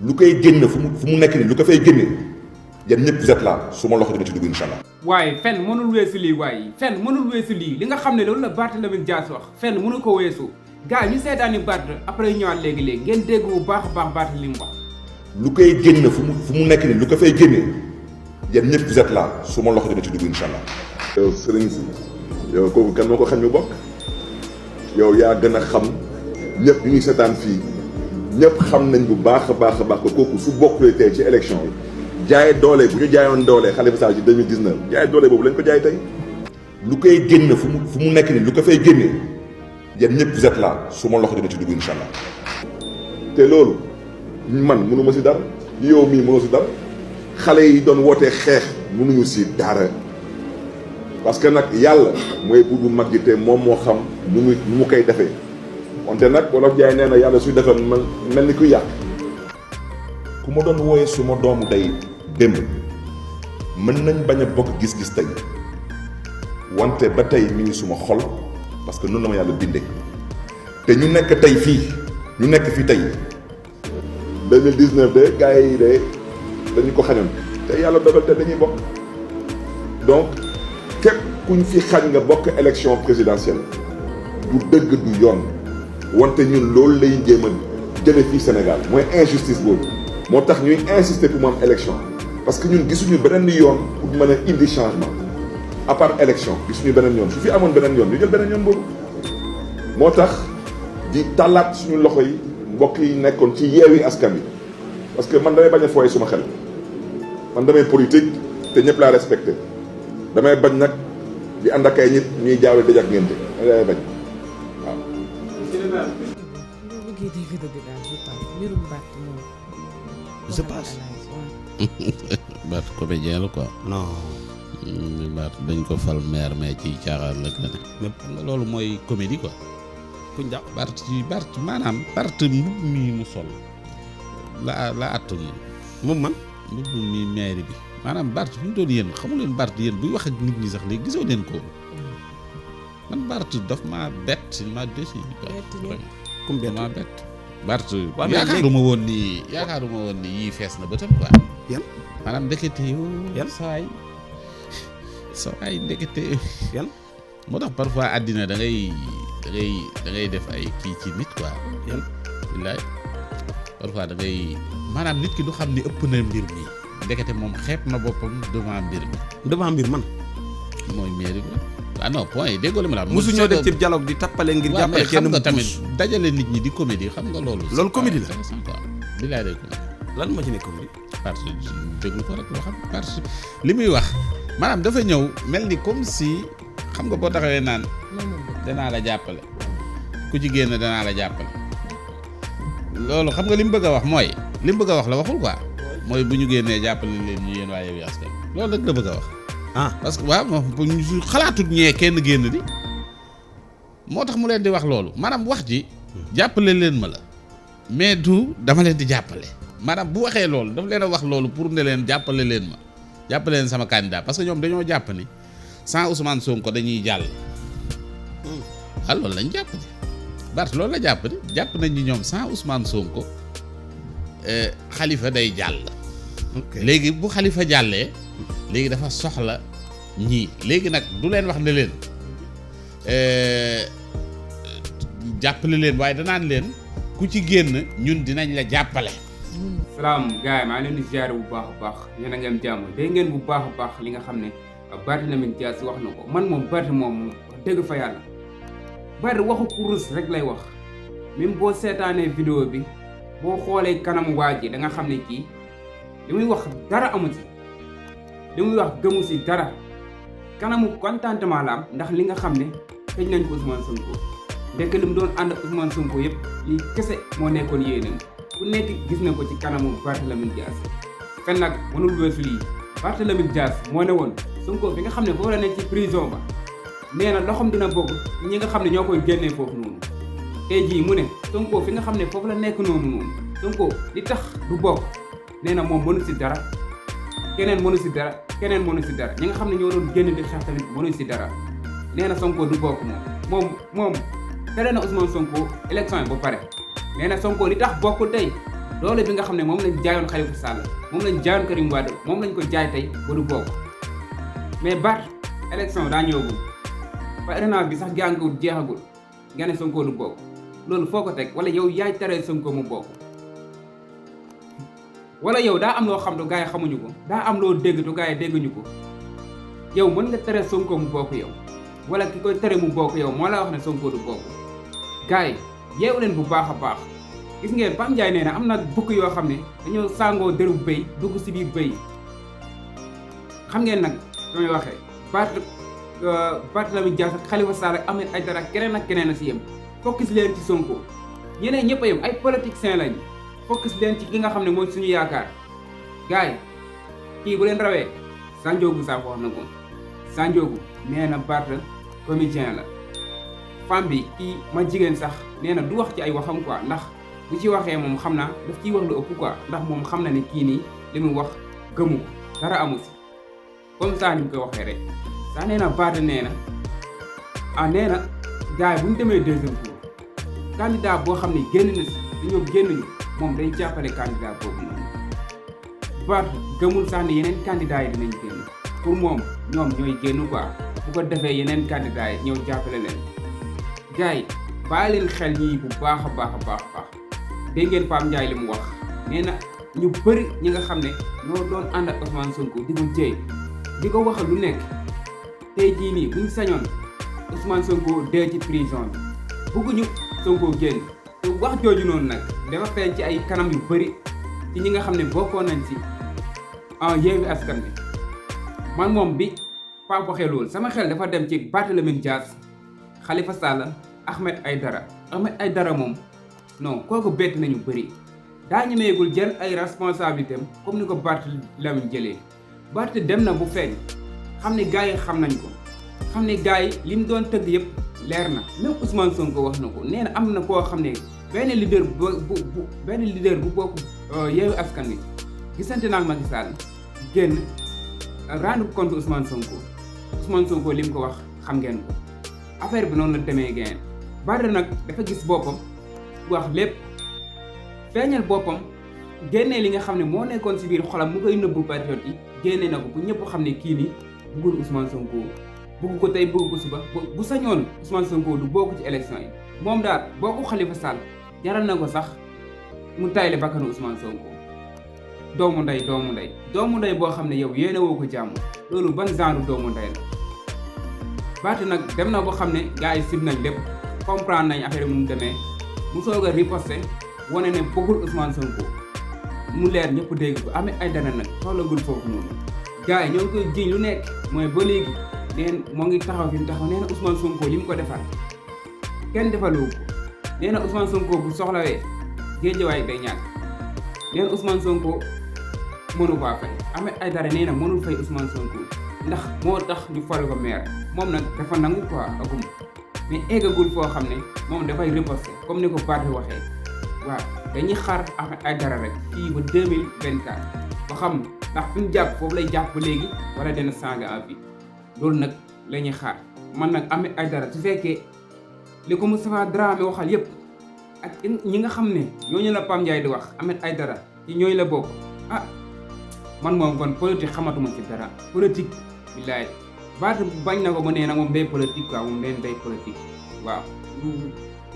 lu koy génn fu mu nekk nii lu ko fay génne yéen ñëpp vous êtes là su ma loxo dina ci dugg incha allah. waaye fenn mënul weesu lii waaye fenn mënul weesu lii li nga xam ne loolu la Barthélémy Dias wax fenn mënu ko weesu gars yi ñu seetaani Bart après ñëwaat léegi-léegi ngeen dégg bu baax a baax Bart li mu wax. lu koy génn fu mu nekk nii lu ko fay génne yéen ñëpp vous êtes là su ma loxo dina ci dugg incha allah. yow sëriñ si yow kooku kan moo ko xañ mu bokk yow yaa gën a xam ñëpp ñu ngi seetaan fii ñëpp xam nañ bu baax a baax ko kooku su bokkulee tey ci élection yi. jaay doole bu ñu jaayoon doole Khalifa Sall ci 2019 jaay doole boobu lañ ko jaay tey lu koy génn fu mu nekk nii lu ko fay génnee yéen ñëpp vous êtes là su ma loxo dina ci dugg incha allah. te loolu man mënu ma si dara yow mii mënoo si dara xale yi doon wootee xeex mënuñu si dara parce que nag yàlla mooy buur bu mag ji te moom moo xam nu mu koy defee wante nag wolof jaay nee na yàlla suy defee mel ni kuy yàq. ku ma doon wooyee suma doomu day démb mën nañ bañ a bokk gis-gis tey wante ba tey mi ngi suma xol parce que noonu la ma yàlla bindee te ñu nekk tey fii ñu nekk fii tey 2019 de gars yi de dañu ko xañoon te yàlla dogal te dañuy bokk donc képp kuñ fi xañ nga bokk élection présidentielle du dëgg du yoon wante ñun loolu lay jéem a jële fii Sénégal mooy injustice boobu moo tax ñuy insister pour mu am élection parce que ñun gisuñu beneen yoon pour mën a indi changement à part élection gisuñu beneen yoon su fi amoon beneen yoon ñu jël beneen yoon boobu moo tax di tàllaat suñu loxo yi mbokk yi nekkoon ci yeewi askan bi parce que man damay bañ a fooye suma xel man damay politique te ñëpp laa respecté damay bañ nag di ànd ak ay nit ñuy jaawle dëj ak ngénte damay bañ waaw. je passe. Bart comédien la quoi. non. Bart dañ ko fal maire mais ci caaxaan la ne. mais xam nga loolu mooy comédie quoi. kuñ jàpp Bart maanaam Bart mbubb mi mu sol la attul moom man mbubb mi maire bi maanaam Bart fi ñu doon yéen xamu leen Bart yéen buy wax ak nit ñi sax léegi gisoo leen ko man Bart daf maa bett ma déçu comme maa bett Bart waaw yaakaaruma woon ni yii fees na bëtam quoi yan maanaam ndekete yoo yan sawaay ndekete yan moo tax parfois àddina da ngay def ay kii ci nit quoi yan billaay parfois da ngay maanaam nit ki du xam ni ëpp na mbir mi ndekete moom xeeb na boppam devant mbir man mooy mairie bi ah non point yi déggoo li ma la mosu ñoo def ci dialogue di tappale ngir jàppale kenn xam nga tamit dajale nit ñi di comédie xam nga loolu comédie la quoi billaay day comédie lan moo ci ne comédie parce que déglu ko rek loo xam parce que li muy wax maanaam dafa ñëw mel ni comme si xam nga boo taxawee naan danaa la jàppale ku ci génn danaa la jàppale loolu xam nga li mu bëgg a wax mooy li mu bëgg a wax la waxul quoi mooy bu ñu génnee jàppale leen ñu yéen waa Yewwi Askan loolu rek la bëgg a wax parce que waaw moom xalaatut ñee kenn génn di moo tax mu leen di wax loolu maanaam wax ji jàppale leen ma la mais du dama leen di jàppale maanaam bu waxee loolu daf leen a wax loolu pour ne leen jàppale leen ma jàppale leen sama candidat parce que ñoom dañoo jàpp ni sans Ousmane Sonko dañuy jàll loolu lañ jàpp ni Bart loolu la jàpp ni jàpp nañ ni ñoom sans Ousmane Sonko Khalifa day jàll léegi bu Khalifa jàllee léegi dafa soxla ñii léegi nag du leen wax ne leen jàppale leen waaye danaan leen ku ci génn ñun dinañ la jàppale. salaam gars yi maa leen di ziare bu baax a baax yéen a ngeen jàmm dégg ngeen bu baax a baax li nga xam ne Barthélémy Dias wax na ko man moom Bart moom wax dëgg fa yàlla Bart waxu kurus rek lay wax même boo seetaanee vidéo bi boo xoolee kanamu waa ji da nga xam ne kii li muy wax dara amu ci li muy wax gëmu si dara kanamu contentement la am ndax li nga xam ne tëj nañ ko Ousmane Sonko ndekk li mu doon ànd ak Ousmane Sonko yëpp lii kese moo nekkoon yéenam ku nekk gis na ko ci kanamu Barthélémy Diaz fen nag mënul weesu lii Barthélémy Diaz moo ne woon Sonko fi nga xam ne foofu la nekk ci prison ba nee na loxoom dina bokk ñi nga xam ne ñoo koy génnee foofu noonu tey jii mu ne Sonko fi nga xam ne foofu la nekk noonu Sonko li tax du bokk nee na moom mënu si dara keneen mënu si dara keneen mënu si dara ñi nga xam ne ñoo doon génn di xeex tamit mënu si dara nee na Sonko du bokk moom tere na Ousmane Sonko élection yi ba pare nee na Sonko li tax bokkul tey doole bi nga xam ne moom lañ jaayoon Khalifa Sall moom lañ jaayoon Karim Wade moom lañ ko jaay tey ba du bokk mais Bart élection daa ñëwagul parrainage bi sax jàngul jeexagul nga ne Sonko du bokk loolu foo ko teg wala yow yaay tere Sonko mu bokk wala yow daa am loo xam ne gars yi xamuñu ko daa am loo dégg te gars yi dégguñu ko yow mën nga tere Sonko mu bokk yow wala ki koy tere mu bokk yow moo la wax ne Sonko du bokk gars yi yeewu leen bu baax a baax gis ngeen Pam Ndiaye nee na am na bukk yoo xam ne dañoo sàngoo deru bëy dugg si biir bëy xam ngeen nag damay waxee Barthélémy Diaz ak Khalifa Sall ak Ahmed Aïdara keneen ak keneen a si yem focus leen ci Sonko ñeneen ñëpp a yem ay politiciens lañ focus leen ci ki nga xam ne mooy suñu yaakaar gars yi kii bu leen rawee Sa Ndiogou sax wax na ko Sa Ndiogou nee na Bart comédien la femme bi kii ma jigéen sax nee na du wax ci ay waxam quoi ndax bu ci waxee moom xam naa daf ciy wax lu ëpp quoi ndax moom xam na ne kii nii li mu wax gëmu ko dara amu si comme ça ni mu koy waxee rek sax nee na Bart nee na nee na gars yi bu ñu demee deuxième tour candidat boo xam ne génn na si dañoo génn ñu moom day jàppale candidat boobu noonu Bart gëmul sax ne yeneen candidat yi dinañ génn pour moom ñoom ñooy génn quoi bu ko defee yeneen candidat yi ñëw jàppale leen gars yi bàyyi leen xel ñii bu baax a baax a baax a baax dégg ngeen Pam Ndiaye li mu wax nee na ñu bëri ñi nga xam ne ñoo doon ànd ak Ousmane Sonko di ko jëy di ko waxal lu nekk tey jii nii buñ sañoon Ousmane Sonko dee ci prison bi bëgguñu Sonko génn te wax jooju noonu nag dafa feeñ ci ay kanam yu bëri ci ñi nga xam ne bokkoon nañ ci Yewwi Askan Wi man moom bi Pam waxee loolu sama xel dafa dem ci Barthélémy Dias Khalifa Sall Ahmed Aïdara moom non kooku bett nañu bëri daa ñemeegul jël ay responsabilité am comme ni ko Barthélémy jëlee Bart dem na bu feeñ xam ne gars yi xam nañ ko xam ne gars yi li mu doon tëgg yëpp leer na même Ousmane Sonko wax na ko nee na am na koo xam ne benn leader bu bokk Yewwi Askan Wi gisante naa ak Macky Sall génn rendre compte Ousmane Sonko li mu ko wax xam ngeen ko affaire bi noonu la demee ngeen Bart nag dafa gis boppam wax lépp feeñal boppam génnee li nga xam ne moo nekkoon si biir xolam mu koy nëbbu patriote yi génne na ko bu ñëpp xam ne kii nii bëggul Ousmane Sonko bëgg ko tey bëgg ko suba bu sañoon Ousmane Sonko du bokk ci élection yi moom daal bokku Khalifa Sall jaral na ko sax mu tayle bakkanu Ousmane Sonko doomu ndey boo xam ne yow yéene woo ko jàmm loolu ban genre doomu ndey la Bart nag dem na boo xam ne gars yi sib nañ lépp comprendre nañ affaire mu demee mu soog a riposté wane ne bëggul Ousmane Sonko mu leer ñëpp dégg ko Ahmed Aïdara nag soxlagul foofu noonu gars yi ñoo ngi koy jiñ lu nekk mooy ba léegi neen moo ngi taxaw fi mu taxaw nee na Ousmane Sonko li mu ko defal kenn defaloo ko nee na Ousmane Sonko bu soxlawee géejawaay day ñàkk nee na Ousmane Sonko mënu faa fay Ahmed Aïdara nee na mënul fay Ousmane Sonko ndax moo tax ñu fal ko maire moom nag dafa nangu quoi agum mais eggagul foo xam ne moom dafay riposter comme ni ko Bart waxee waaw dañuy xaar Ahmed Aïdara rek fii ba 2024 ba xam ndax fi mu jàpp foofu lay jàpp ba léegi wala dana changer avis loolu nag la ñuy xaar man nag Ahmed Aïdara su fekkee li ko Moustapha Dramé waxal yépp ak ñi nga xam ne ñooñu la Pam Ndiaye di wax Ahmed Aïdara ci ñooñu la bokk man moom kon politique xamatuma ci dara politique billaay Bart bañ na ko ba nee na moom day politique quoi moom day politique waaw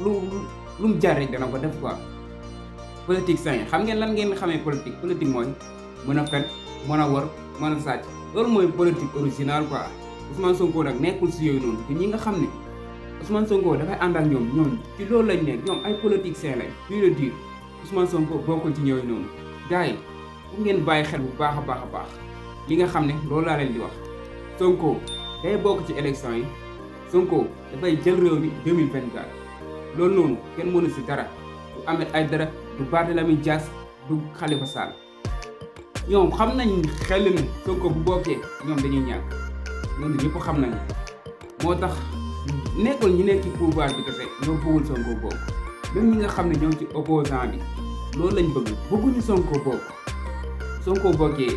lu mu jar rek dana ko def quoi politique sañ xam ngeen lan ngeen xamee politique mooy mën a fen mën a wor mën a sàcc loolu mooy politique original quoi Ousmane Sonko nag nekkul si yooyu noonu te ñi nga xam ne Ousmane Sonko dafay ànd ak ñoom ci loolu lañ nekk ñoom ay politiciens lañ puis le dire Ousmane Sonko bokkul ci ñooyu noonu gars yi fu ngeen bàyyi xel bu baax a baax li nga xam ne loolu laa leen di wax Sonko day bokk ci élection yi Sonko dafay jël réew mi 2024 loolu noonu kenn mënu si dara du Ahmed Aïdara du Barthélémy Dias du Khalifa Sall ñoom xam nañ xel ne Sonko bu bokkee ñoom dañuy ñàkk loolu ñëpp xam nañ moo tax nekkul ñi nekk ci pouvoir bi kese ñoo bëggul Sonko bokk même ñi nga xam ne ñoo ci opposant bi loolu lañ bëgguñu Sonko bokk Sonko bokkee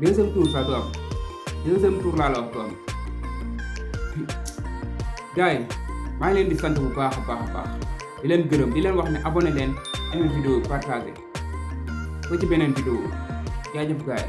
deuxième tour sax du am deuxième tour laa la wax du am gars yi maa ngi leen di sant bu baax a baax di leen gërëm di leen wax ne abonné leen aimé vidéo partagé ba ci beneen vidéo jaajëf gaay